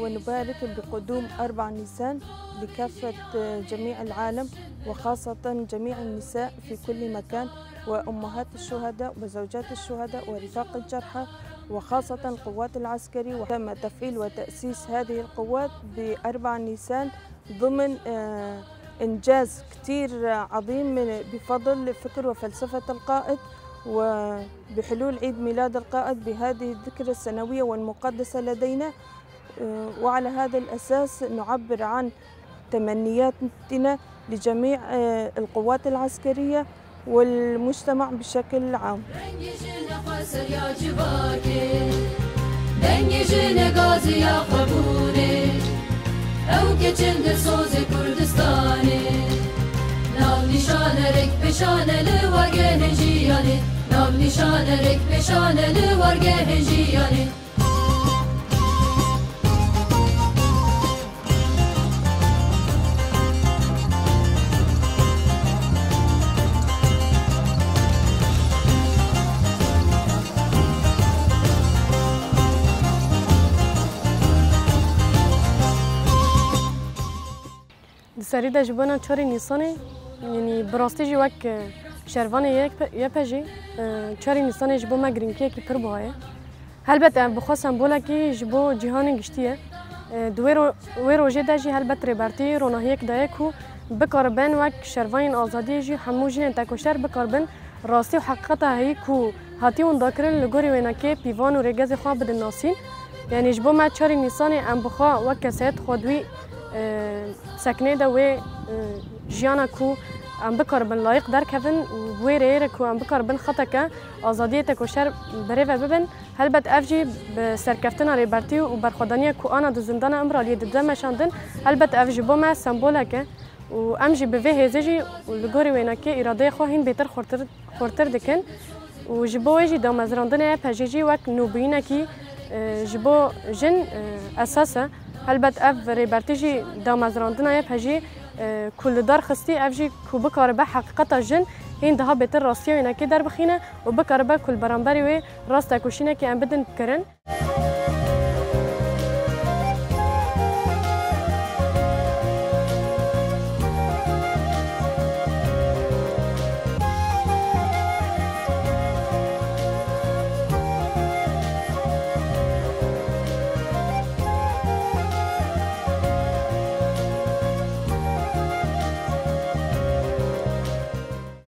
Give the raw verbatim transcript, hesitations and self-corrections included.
ونبارك بقدوم أربع نيسان لكافة جميع العالم، وخاصة جميع النساء في كل مكان، وأمهات الشهداء وزوجات الشهداء ورفاق الجرحى، وخاصة القوات العسكرية. وتم تفعيل وتأسيس هذه القوات بأربع نيسان ضمن، آه، إنجاز كتير عظيم من، بفضل فكر وفلسفة القائد، وبحلول عيد ميلاد القائد بهذه الذكرى السنوية والمقدسة لدينا. آه، وعلى هذا الأساس نعبر عن تمنياتنا لجميع، آه، القوات العسكرية والمجتمع بشكل عام. Dengê jin xwe ser ya civakê, dengê jin gazê ya xwe bûrê, ew keçin di sozê Kurdistanê. Nav nîşanerek pêşane li wargehên jiyanê, nav nîşanerek pêşane li wargehên jiyanê. Di serî de ji bona çarê Nîsanê, yanî bi rastî jî wek, e, şervanê Y P G, e, çarê Nîsanê ji bo me girîngiyekî pir buha ye. Helbet ev bi xwe sembolekî ji bo cîhanê giştî ye. E, di wê ro-, wê rojê de jî helbet Rêbertî ronahiyek daye ku bikaribin wek şervanên azadiyê jî hemû jinên tekoşer bikaribin rastî û heqîqeta heyî ku hatiye windakirin li gorî wênekê pîvan û rêgezê xwe bidin nasîn. Yanî ji bo me çarê Nîsanê em bi xwe wek kesayet xwedwî, e, sekinê de wê, e, jiyana ku em bikaribin layiq derkevin û bi wê rêyê re ku em bikaribin xeteke azadiyê tekoşer birêve bibin. Helbet ev jî bi serkeftina Rêbertî û berxwedaniya ku ana di zindana Îmraliyê dide meşandin, helbet ev ji bo me sembolek e. Û em jî bi vê hêzê jî û li gorî wênekê îradeyê xwe hîn bêtir xurtir, xurtir dikin. Û ji bo wê jî damezrandinê Y P G jî wek nûbûyînekî, e, ji bo jin, e, esas e. Helbet ev Rêbertî jî damezrandina Y P G, e, ku li dar xistî, ev jî ku bikaribe heqîqeta jin hîn daha bêtir rastiya wênekê derbixîne û bikaribe ku li beramberî wê rast tekoşînekê em bidin kirin.